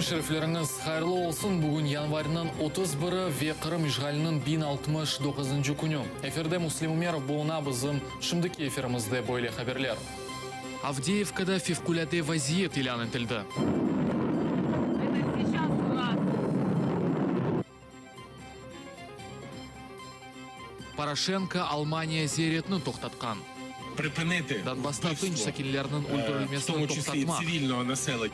Kün şerifleriñiz hayırlı olsun! Bugün yanvarniñ 31-i ve Qırım işğaliniñ 1069-ncı künü. Efirde Müslim Ümerov buluna, bizim şimdiki efirimizde böyle haberler. Avdeyevkada fevqulâde vaziyet ilân etildi. Poroşenko Almaniya ziyaretini toqtatqan. Donbassta tınç sakinlerniñ öldürilmesini toqtatmaq.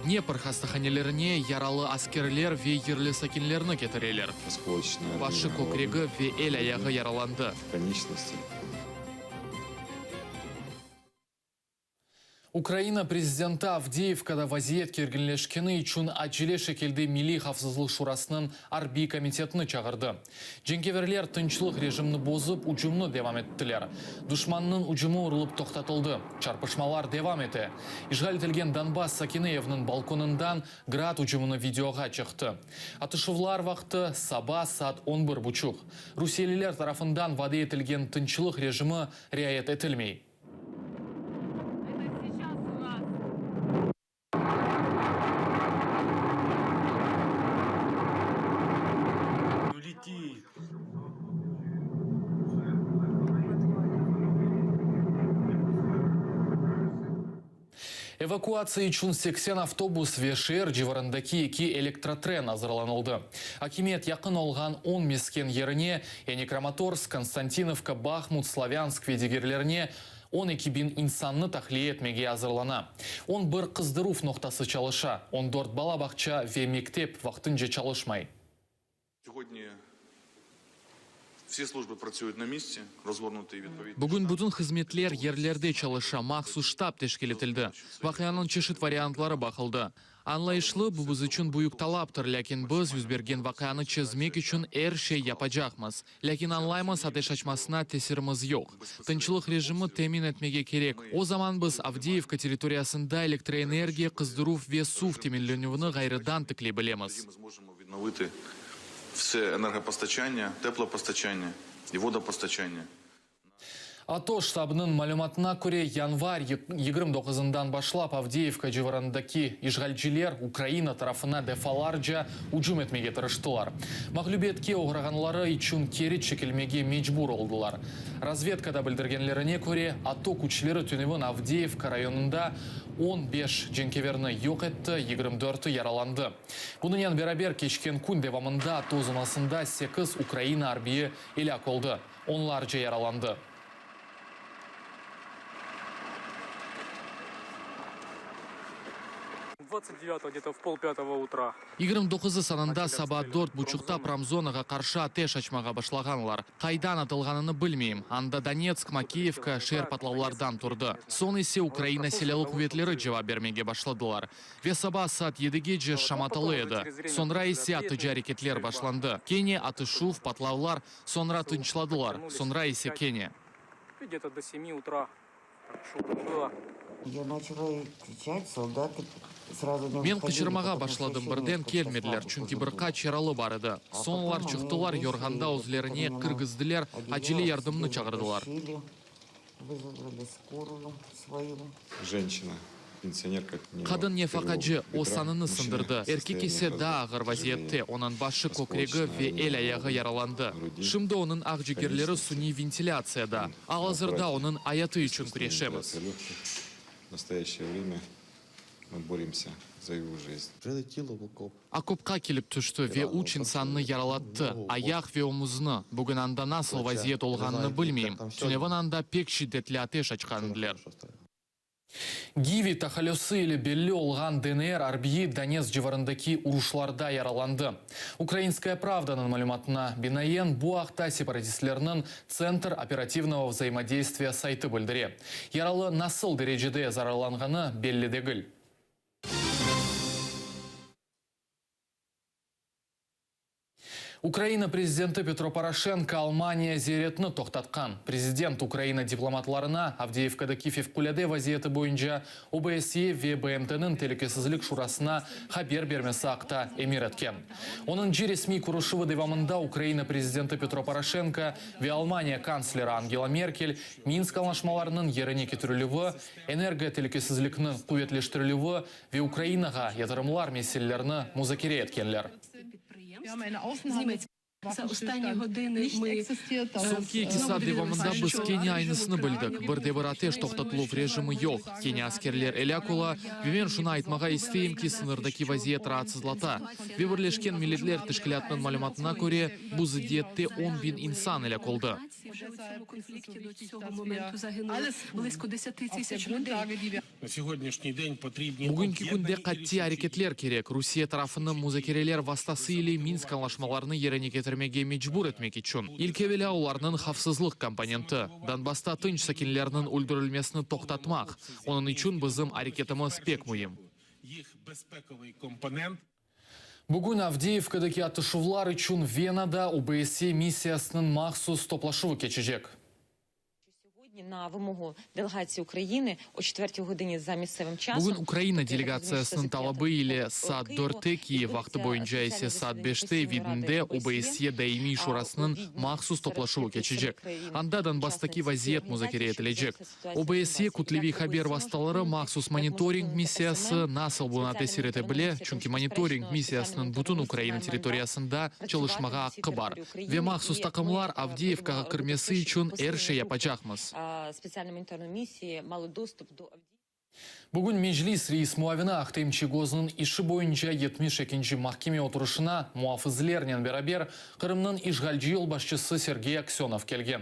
Dnepr hastahanelerine yaralı askerler ve yerli sakinlerni ketireler. Başı, kökregi ve el-ayağı yaralandı. Ukraina prezidenti Avdeyevkada vaziyet kerginleşkeni içün acele şekilde Milliy havfsızlıq şurasınıñ arbiy komitetini çağırdı. Cenkeverler tınçlıq rejimini bozıp, ücümni devam ettiler. Duşmannıñ ücümi urulıp toqtatıldı. Çarpışmalar devam ete. İşğal etilgen Donbass sakini evniñ balkonından Grad ücümini videoğa çıqtı. Atışuvlar vaqtı, saba saat on bir buçuq. Rusiyeliler tarafından vade etilgen tınçlıq rejimi riayet etilmey. Evakuatsiya içün 80 avtobus ve şeer civarındaki eki elektrotren azırlanıldı. Akimiyet yaqın olğan on mesken yerine, yani Kramatorsk, Konstantinovka, Bahmut, Slavânsk ve digerlerine 12 biñ insannı tahliye etmege azırlana. 11 qızdıruv noqtası çalışa, 14 bala bağça ve mektep vaqtınca çalışmay. Bugün bütün hızmetler yerlerde çalışa, mahsus ştab teşkil etildi. Vaqianıñ çeşit variantları baqıldı. Añlayışlı, bu biz içün büyük talaptır, lâkin biz yüz bergen vaqianı çezmek içün er şey yapacaqmız. Lâkin añlaymız, ateş açmasına tesirimiz yoq. Tınçlıq rejimi temin etmege kerek, o zaman biz Avdeyevka territoriyasında elektroenergiya, qızdıruv ve suv teminlenüvini ğayrıdan tikley bilemiz. ATO ştabınıñ malümatına köre, yanvar 29-ından başlap Avdeyevka civarındaki işğalciler Ukraina tarafına defalarca ücüm etmege tırıştılar. Mağlübiyetke oğrağanları içün keri çekilmege mecbur oldılar. Razvedkada bildirgenlerine köre, ATO küçleri tünevin Avdeyevka rayonında 15 cenkeverni yoq etti, 24-i yaralandı. Bunınen beraber, keçken kün devamında ATO zonasında sekiz Ukraina arbiyi elâk oldı, onlarca yaralandı. 29-ı sanında saba dört buçuqta promzonağa qarşı ateş açmağa başlağanlar. Qaydan atılğanını bilmeyim. Anda Donetsk, Makeyevka, şeer patlavlardan turdı. Soñ ise Ukraina Silâlı quvetleri cevap bermege başladılar. Ve saba saat yedigece şamatalı edi. Soñra ise atıcı areketler başlandı. Kene atışuv, patlavlar, soñra tınçladılar, soñra ise kene. Men qıçırmağa başladım, birden kelmediler, çünki bir qaç yaralı bar edi. Soñ olar çıqtılar, yorğanda özlerine kirgizdiler, acele yardımnı çağırdılar. Qadın nefaqacı, o sanını sındırdı, erkek ise daa ağır vaziyette, onıñ başı, kökregi ve el-ayağı yaralandı. Şimdi onıñ aqcigerleri suniy ventilâtsiyada. Al-azırda onıñ ayatı içün küreşemiz. Okopqa kelip tüşti ve üç insannı yaralattı, ayaq ve omuzını. Bugün anda nasıl vaziyet olğanını bilmeyim. Tünevin anda pek şiddetli ateş açqan ediler. Givi tahallüsi ile belli olğan DNR arbiyi Donetsk civarındaki uruşlarda yaralandı. Ukrainskaya pravdanıñ malümatına binaen, bu aqta separatistlerniñ Tsentr operativnogo vzaimodeystviya saytı bildire. Yaralı nasıl derecede zararlanğanı belli degil. Ukraina prezidenti Petro Poroşenko Almaniya ziyaretini toqtatqan. Prezident Ukraina diplomatlarına Avdeyevkadaki fevqulâde vaziyeti boyunca OBSE ve BMT-niñ Telükesizlik Şurasına haber bermesi aqta emir etken. Onıncı resmiy körüşüvi devamında Ukraina prezidenti Petro Poroşenko ve Almaniya kantsleri Angela Merkel Minsk añlaşmalarınıñ yerine ketirilüvi, energotelükesizlikniñ quvetleştirilüvi ve Ukrainağa yatırımlar meselelerini muzakere etkenler. Soñki eki saat devamında biz kene aynısını bildik, bir de bir ateş toqtatıluv rejimi yoq, kene askerler elâk ola, ve men şunı aytmağa isteyim ki, sıñırdaki vaziyet raatsızlata. Ve Birleşken Milletler Teşkilâtınıñ malümatına köre, bu zıddiyette 10.000 insan elâk oldı. Bugünki künde qatiy areketler kerek, Rusiye tarafını muzakereler vastası ile Minsk añlaşmalarını yerine ketirmege mecbur etmek içün. İlk evelâ olarnıñ havfsızlıq komponenti, Donbassta tınç sakinlerniñ öldürilmesini toqtatmaq. Onıñ içün bizim areketimiz pek müim. Bugün Avdeyevkadaki atışuvlar içün Venada OBSE missiyasınıñ mahsus toplaşuvı keçecek. Bugün Ukraina delegatsiyasınıñ talabı ile saat dörtte Kiyev vaqtı boyunca ise saat beşte Vidnde OBSYE Daimiy Şurasınıñ mahsus toplaşuvı keçecek. Anda Donbasstaki vaziyet muzakere etilecek. OBSYE kütleviy haber vastaları mahsus monitoring missiyası nasıl buña tesir ete bile, çünki monitoring missiyasınıñ bütün Ukraina territoriyasında çalışmağa aqqı bar. Ve mahsus taqımlar Avdiyevkağa kirmesi içün er şey yapacaqmız. Bugün Meclis reis muavini Ahtem Çiygoznıñ işi boyunca yetmiş ekinci mahkeme oturışına muafızlernen beraber Qırımnıñ işğalci yolbaşçısı Sergey Aksönov kelgen.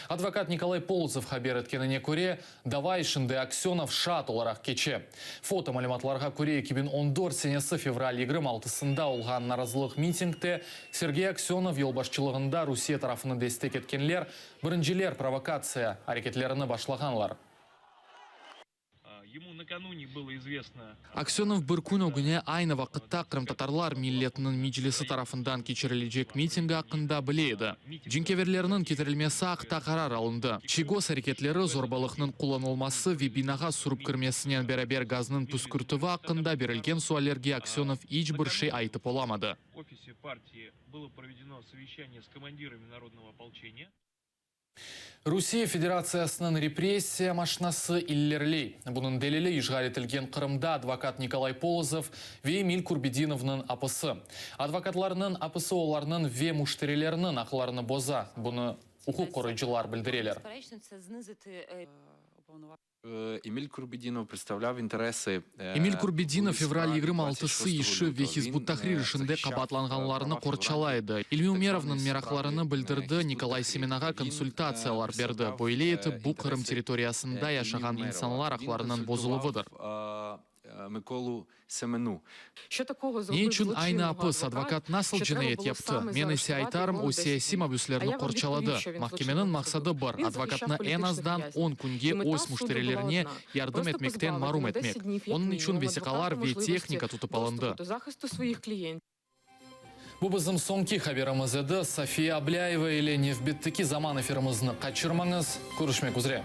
Advokat Nikolay Polozov haber etkenine köre, dava işinde Aksönov şaat olaraq keçe. Foto malümatlarğa köre, 2014 senesi fevral 26-sında olğan narazılıq mitingde Sergey Aksönov yolbaşçılığında Rusiye tarafını destek etkenler birinciler provokatsiya areketlerini başlağanlar. Aksönov bir kün ögüne aynı vaqıtta qırımtatarlar milletiniñ Meclisi tarafından keçirilecek mitingi aqqında bile edi. Cenkâverlerniñ ketirilmesi aqta qarar alındı. Çiygoz areketleri, zorbalıqnıñ qullanılması ve binağa sürip kirmesinen beraber gaznıñ püskürtüvi aqqında berilgen suallerge Aksönov iç bir şey aytıp olamadı. Rusiye Federatsiyasınıñ repressiya maşinası ileriley. Bunıñ delili işğal etilgen Qırımda advokat Nikolay Polozov ve Emil Kurbedinovnıñ apisi. Advokatlarnıñ apisi olarnıñ ve müşterileriniñ aqlarını boza, bunı uquq qoruyıcılar bildireler. Emil Kurbedinov predstavlâv interesi Emil Kurbedinov fevral 26-sı işi ve Hizb ut-Tahrir işinde qabaatlanğanlarnı qorçalay edi. İlmi Umerovnıñ meraqlarını bildirdi, Nikolay Semenağa konsultatsiyalar berdi. Böyle etip, bu Qırım territoriyasında yaşağan insanlar aqlarınıñ bozuluvıdır. Mıkolu Semenu. Ne içün aynı apis, advokat nasıl cinayet yaptı? Men ise aytarım, o siyasiy mabüslerni qorçaladı. Mahkemeniñ maqsadı bir, advokatnı eñ azdan on künge öz müşterilerine yardım etmekten marum etmek. Onıñ içün vesiqalar ve tehnika tutıp alındı. Bu bizim soñki haberimiz edi. Safiye Ablâyeva ile nevbetteki zaman efirimizni qaçırmañız. Körüşmek üzre.